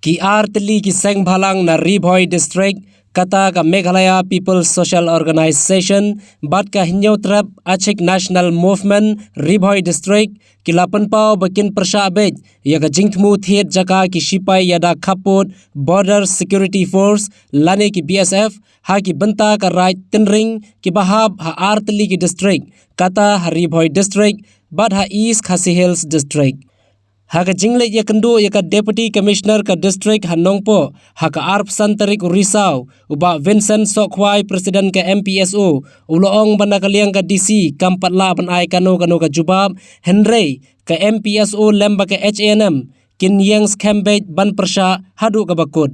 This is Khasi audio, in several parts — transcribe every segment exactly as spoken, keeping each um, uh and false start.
Ki ar tylli ki seng bhalang na Ri Bhoi District, kata ka Meghalaya People's Social Organization bad ka Hynñiewtrep Achik National Movement Ri Bhoi District, ki la pynpaw ba kin pyrshah beit ïa ka jingthmu thied jaka ki shipai ïada khappud Border Security Force lane ki B S F ha ki bynta ka Raid Tynring kiba hap ha ar tylli ki district, kata ha Ri Bhoi District bad ha East Khasi Hills District. Ha ka jingleit ïakynduh ïa ka Deputy Commissioner ka District ha Nongpoh ha ka arphew san tarik u Risaw, u Bah Vincent Sohkhwai, President ka M P S O, u la ong ba na ka liang ka D C kam pat lah ban ai kano kano ka jubab, hynrei ka M P S O lem bad ka H A N M kin ïeng skhem beit ban pyrshah haduh kaba kut.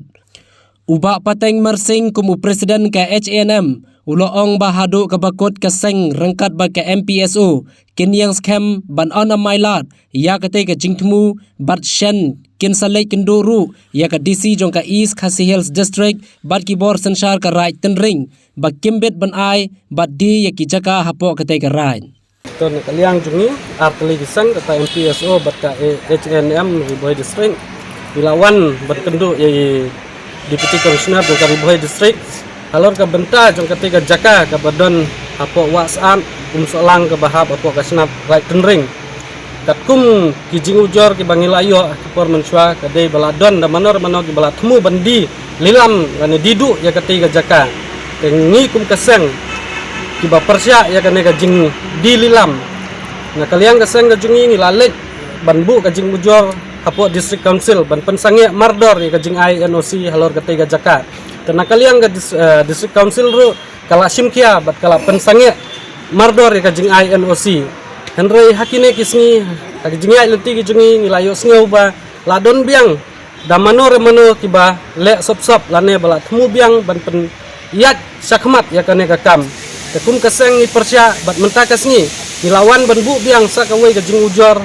U Bah Pateng Marsing kum u President ka H A N M u la ong ba haduh kaba kut ka seng ryngkat bad ka M P S O kin ïeng skhem ban ym ai lad ïa katei ka jingthmu bad shen kin sa leit kynduh ruh ïa ka D C jong ka East Khasi Hills District bad ki bor synshar ka Raid Tynring ba kim bit ban ai bad die ïa ki jaka hapoh katei ka raid. To na ka liang jong ngi, ar tylli ki seng, kata M P S O bad ka H A N M Ri Bhoi District, ngi la wan bad kynduh ïa i Deputy Commissioner jong ka Ri Bhoi District halor ka bynta jong katei ka jaka kaba don hapoh Wahsat, Umsohlang kaba hap hapoh ka shnat Raid Tynring. Katkum ki jingujor kiba ngi la ïoh ha ki por mynshuwa, ka dei ba la don da mano re mano kiba la thmu ban die lilam lane die duh ïa katei ka jaka. Te ngi kum ka seng kiba pyrshah ïa kane ka jingdie lilam, na ka liang ka seng ka jong ngi, ngi la leit ban buh ka jingujor hapoh District Council ban pynsangeh mardor ïa ka jingai N O C halor katei ka jaka. Te na ka liang ka dis-, eh, District Council ruh ka la shim khia bad ka la pynsangeh mardor ïa ka jingai N O C. Hynrei ha kine ki sngi, ha ki jingïaid lynti ki jong ngi, ngi la ïohsngew ba la don biang da mano re mano kiba leh sop sop lane ba la thmu biang ban pynïaid shakhmat ïa kane ka kam. Te kum ka seng ngi pyrshah bad mynta ka sngi ngi la wan ban buh biang sa kawei ka jingujor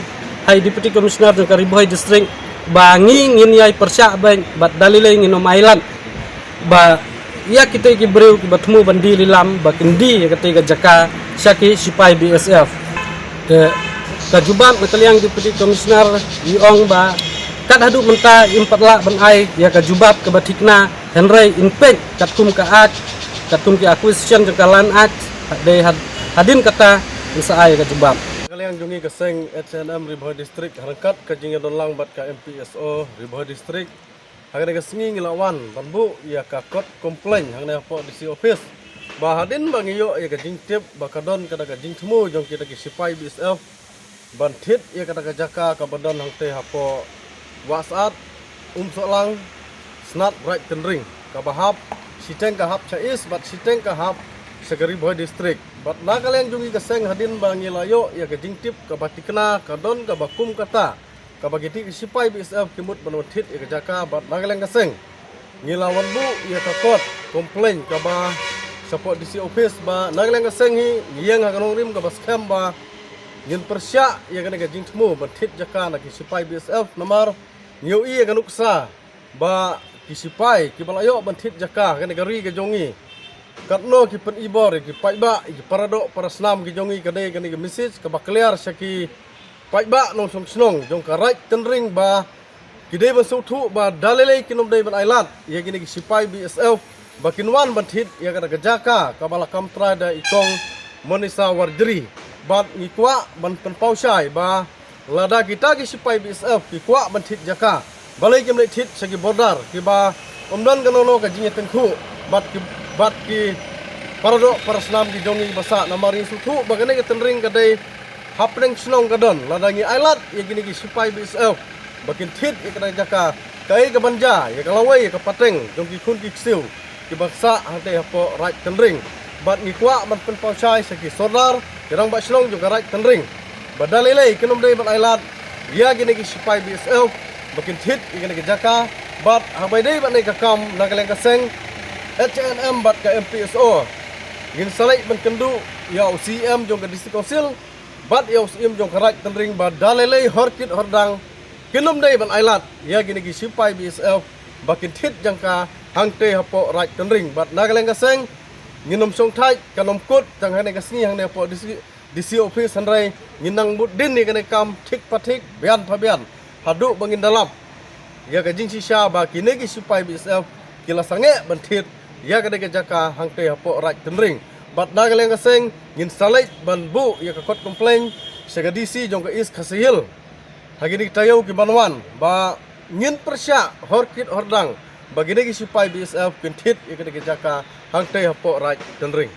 ha i Deputy Commissioner jong ka Ri Bhoi District ba ngi ngin ïai pyrshah bad, bad da lei lei ngin ym ai lad ba ïa kitei ki briew kiba thmu ban die lilam ba kin die ïa katei ka jaka sha ki shipai B S F. Te ka jubab na ka liang Deputy Commissioner i ong ba kat haduh mynta im pat lah ban ai ïa ka jubab kaba thikna, hynrei in peit katkum ka Act, katkum ki acquisition jong ka Land Act, dei had-, hadien kata in sa ai ïa ka jubab. Na ka liang jong ngi ka seng H A N M Ri Bhoi District, ha ryngkat ka jingïadon lang bad ka M P S O Ri Bhoi District, ha kane ka sngi ngi la wan ban buh ïa ka kot complaint hangne hapoh D C office ba hadien ba ngi ïoh ïa ka jingtip ba ka don kata ka jingthmu jong kita ki shipai B S F ban thied ïa kata ka jaka kaba don hangtei hapoh Wahsat, Umsohlang, shnat Raid Tynring, kaba hap, shiteng ka hap sha East bad shiteng ka hap sha ka Ri Bhoi District. Bad na ka liang jong ngi ka seng, hadien ba ngi la ïoh ïa ka jingtip kaba thikna ka don kaba kum kata, kaba kitei ki shipai B S F ki mut ban wan thied ïa ka jaka, bad na ka liang ka seng ngi la wan buh ïa ka kot complaint kaba shapoh D C office ba na ka liang ka seng hi ngi ïeng ha ka nongrim kaba skhem ba ngin pyrshah ïa kane ka jingthmu ban thied jaka na ki shipai B S F, namar ngi ïohi ïa ka nuksa ba ki shipai kiba la ïoh ban thied jaka ha kane ka ri ka jong ngi, katno ki pynibor ïa ki paidbah, ïa ki paradoh parasnam ki jong ngi, ka dei kane ka message kaba clear sha ki paidbah nongshong shnong jong ka Raid Tynring ba ki dei ban sngewthuh ba da lei lei kin ym dei ban ai lad ïa kine ki shipai B S F ba kin wan ban thied ïa kata ka jaka kaba la kam trai da i Kong Monisa Warjri. Bad ngi kwah ban pynpaw shai ba lada kita ki shipai B S F ki kwah ban thied jaka, balei kim leit thied sha ki border kiba ym don kano kano ka jingïatyngkhuh bad ki, bad ki paradoh parasnam ki jong ngi ba sah, namar ngi sngewthuh ba kane ka Tynring ka dei hapdeng shnong ka don. Lada ngi ai lad ïa kine ki shipai B S F ba kin thied ïa kata ka jaka, kaei kaban jia ïa ka lawei ïa ka pateng jong ki khun ki ksiew kiba sah hangtei hapoh Raid Tynring? Bad ngi kwah ban pynpaw shai sha ki sordar, ki rangbah shnong jong ka Raid Tynring ba da lei lei kin ym dei ban ai lad ïa kine ki shipai B S F ba kin thied ïa kine ki jaka. Bad haba ïadei bad kane ka kam, na ka liang ka seng H A N M bad ka M P S O ngin sa leit ban kynduh ïa u C E M jong ka District Council bad ïa u Syiem jong ka Raid Tynring ba da lei lei hor kit hor dang kin ym dei ban ai lad ïa kine ki shipai B S F ba kin thied jaka hangtei hapoh Raid Tynring. Bad na ka liang ka seng ngin ym shong thait, kan ym kut tang hangne ka sngi hangne hapoh D C, D C office, hynrei ngin nang bud dien ïa kane ka kam thik pa thik, bian pa bian, haduh ba ngin da lap ïa ka jingshisha ba kine ki sipai B S F ki la sangeh ban thied ïa kane ka jaka hangtei hapoh Raid Tynring. Bad na ka liang ka seng ngin sa leit ban buh ïa ka kot complaint sha ka D C jong ka East Khasi Hills ha kine ki taïew ki ban wan, ba ngin pyrshah hor kit hor dang ba kine ki sipai B S F kin thied ïa kane ka jaka hangtei hapoh Raid Tynring.